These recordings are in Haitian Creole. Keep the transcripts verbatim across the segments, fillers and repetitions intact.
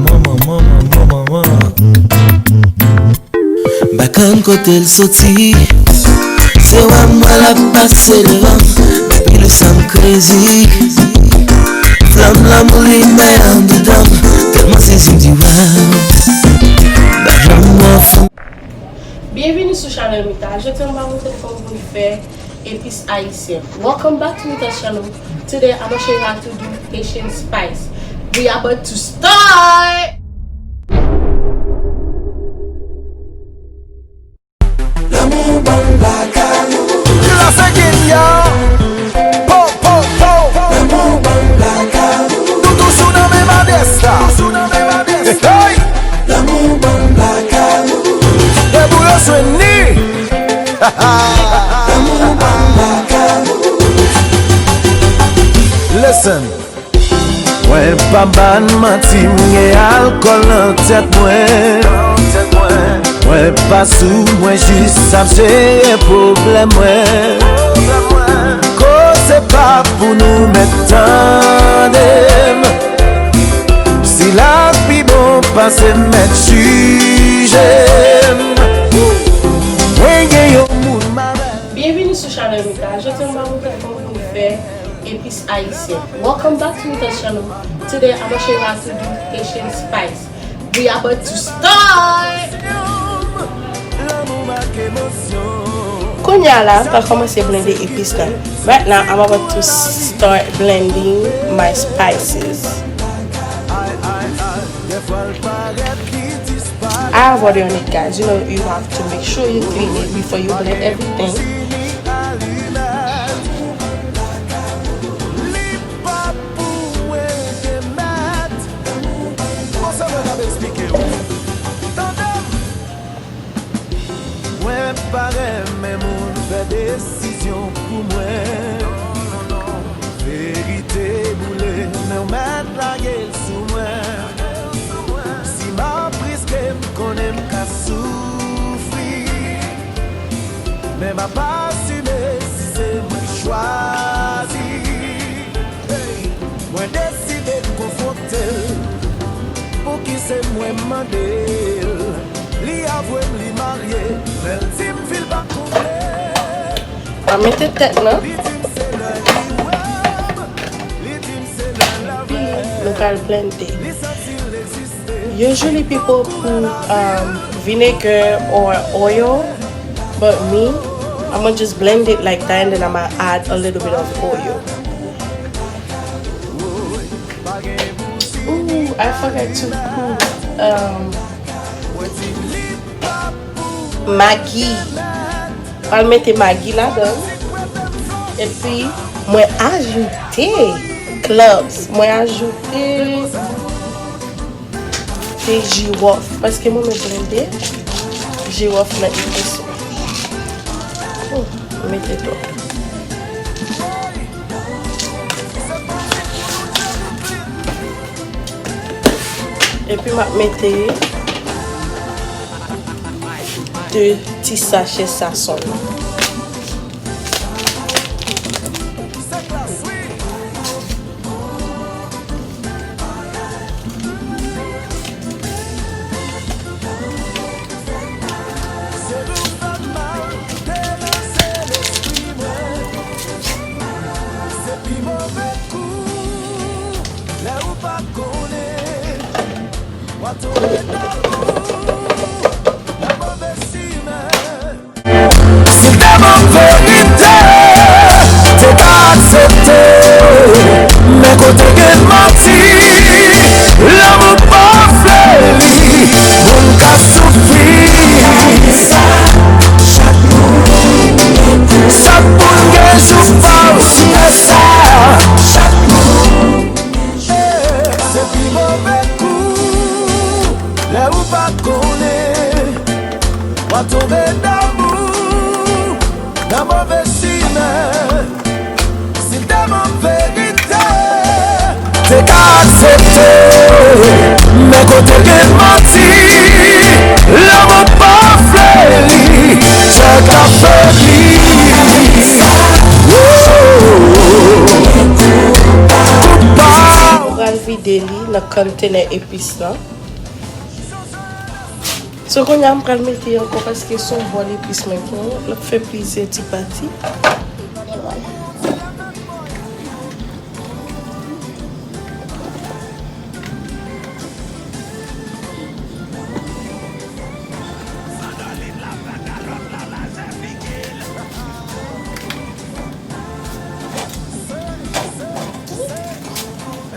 Manman, manman, manman, manman. Bakann kote l soti. Se wè m wè l ap pase devan m. Depi lè sa m krezi. Flanm lanmou limen anndedan m. Tèlman sezi m di waw. M pa janm wè yon fanm. Byenvini sou chanèl Mita. Jodi a m va montre nou kòman pou n fè epis ayisyen. Welcome back to Mita's channel. Today I'ma show you how to do Haitian spice. We about to start! Lanmou ban m lakay ou. Classic in ya. Po, po, po. Lanmou ban m lakay ou. Doudou sou nan men Madesta. Hey, hey. Lanmou ban m lakay ou. Debout yo sou ni. Lanmou ban m lakay ou. Listen. Mwen pa bann manti, m gen alkòl nan tèt mwen. Mwen pa sou, mwen jis ap jere pwoblèm mwen. Koze pa pou nou mèt tande m. Sila k pi bon pase m mèt jije m. Mwen gen yon moun m avè l. Byenvini sou chanèl Mita. Jodi a m va montre nou kòman pou n fè epis ayisyen. Welcome back to Mita's channel. Today I'ma show you how to do Haitian spice. We about to start! Kounye a la, m pral kòmanse blende epis la. Right now, I'm about to start blending my spices. I have water on it, guys. You know, you have to make sure you clean it before you blend everything. Mwen pa renmen moun fè desizyon pou mwen. Verite boule, men w mèt lage l sou mwen. Si m ap riske, m konnen m ka soufri. Men m ap asime si se mwen k chwazi. Hey! Mwen deside konfwonte l. Pouki se mwen m mande l? Li avwe m li marye, men l di m vi l pa konble. Mwen mete tèt nan. Li di m se lè li wè m. Li di m se lè l avè m. Nou pral blende. Li santi l egziste. Usually people put um, vinegar or oil, but me, I'm gonna just blend it like that and then I'm gonna add a little bit of oil. Ooh, I forgot to put um, Maggi. Pral mete Maggi ladan. Epi mwen ajoute cloves. Mwen ajoute te jiwòf. Paske mwen mwen blende jiwòf nan epis mwen. Hmm, mete tou. Epi m ap mete de ti sachè sazon. Se nou fè m mal, deranse lespri mwen. Se pi move kou, lè ou pa konnen. W a tonbe nan move chimen. Si w te ban m verite, te ka aksepte. Men kote gen manti, lanmou pa fleri. Moun ka soufri. Chak moun gen jou pa w, se sa. Chak moun. Se pi move kou, lè ou pa konnen. W a tonbe damou nan move chimen. Si l te ban m verite, te ka aksepte. Men kote gen manti, lanmou pa fleri, kè k ap febli. Woy. de li nan konntenè epis lan. So, kounye a m pral mete ankò paske se yon bòl epis mwen gen, l ap fè plizyè ti pati. E vwala.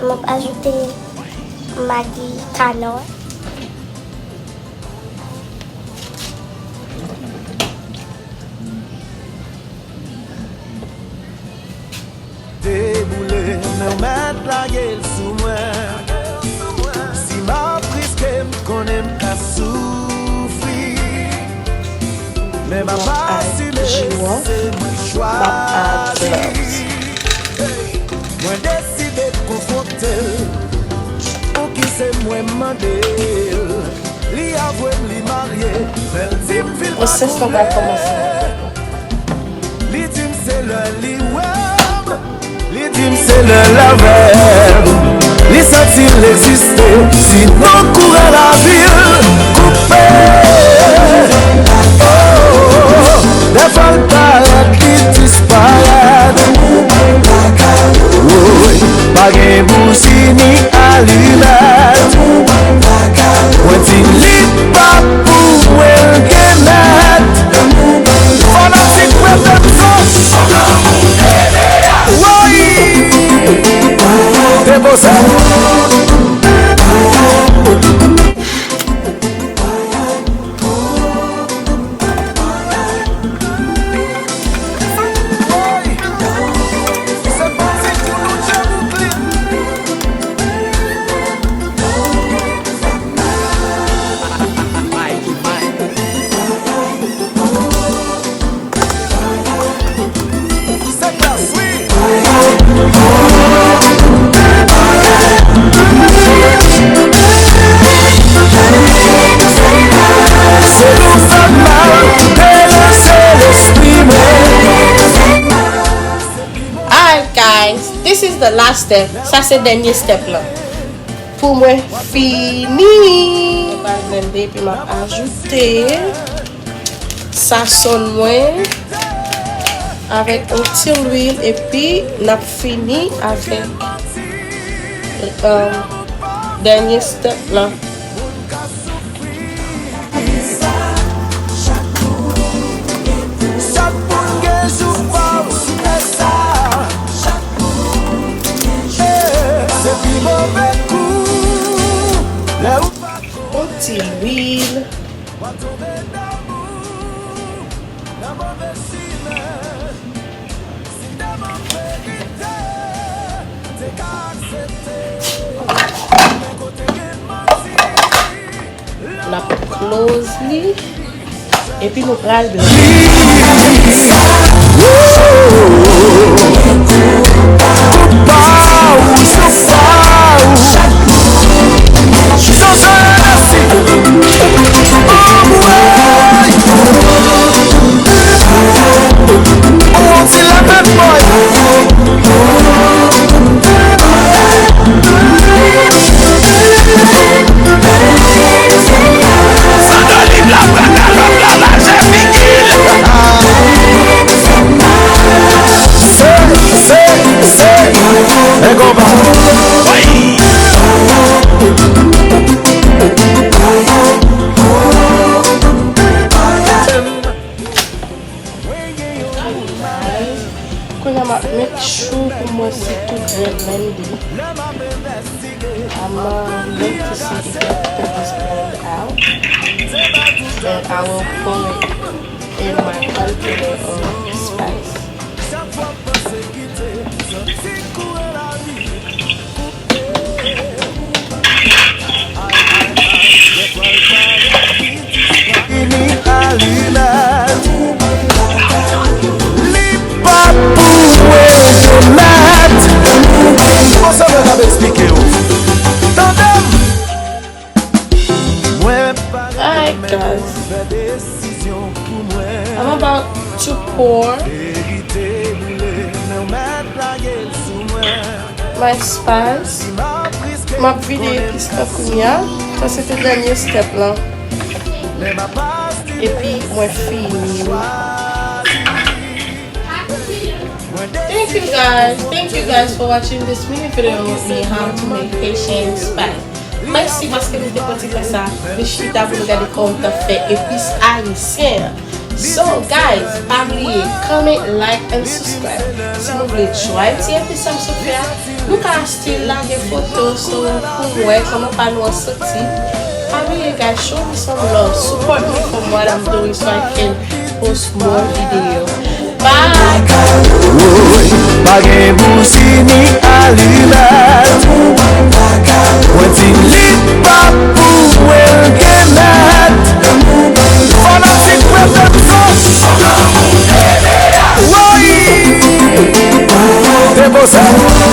M ap ajoute magi kana. Deboule, men w mèt lage l sou mwen. Si m ap riske, m konnen m ka soufri. Men m ap asime se mwen k chwazi. Mwen deside konfwonte l. Pouki se mwen m mande l. Li avwe m, li marye, men l di m fil pa kouwè. Li di m se lè li wè m. Li di m se lè l avè m. Li santi l egziste. Sinon kourant lavi l koupe. Oh, dèfwa l parèt, li disparèt. Woy, pa gen bouji ni alimèt. Mwen di li pa pou mwen l gen mèt. Fanatik Rebèl Zon. Woy! Depoze. Alright, guys, this is the last step. Sa se dènye step lan. Pou mwen fini. Mwen pral blende epi m ap ajoute sazon mwen avèk yon ti lwil epi n ap fini avèk, um, dènye step lan. Chak moun gen jou pa w, se sa. Chak moun gen jou pa w. Se pi move kou lè ou pa konn. Yon ti lwil. W ap tonbe nan mou, nan move chimen. N ap close li. Epi nou pral blende. Kounye a m ap make sure pou mwen si tout blende. I'm, uh, going to see if it is blend out. And I will pour it in my container of spice. Fini alimèt. Li pa pou mwen te mèt. Bon, sa mwen ap eksplike w. Tande m. Mwen pa Alright, guys. I'm about to pour my spice. M ap vide epis la kounye a. Sa se te dènye step la. Epi mwen fini. Thank you guys. Thank you guys for watching this mini video with me, how to make Haitian spice. Mèsi paske nou te pran ti tan sa, nou chita pou nou gade kòman m t ap fè epis ayisyen an. So guys, pa bliye comment, like and subscribe. Si nou vle try ti epis sa m sot fè a, nou ka still lage foto so pou m wè kòman pa nou an soti. Pa bliye guys, show me some love, support me for what I'm doing so I can post more video. Bye. Woy, pa gen bouzi ni alimèt. Mwen di li pa pou mwen gen mèt. Fanatik Rebelson. Woy, depoze.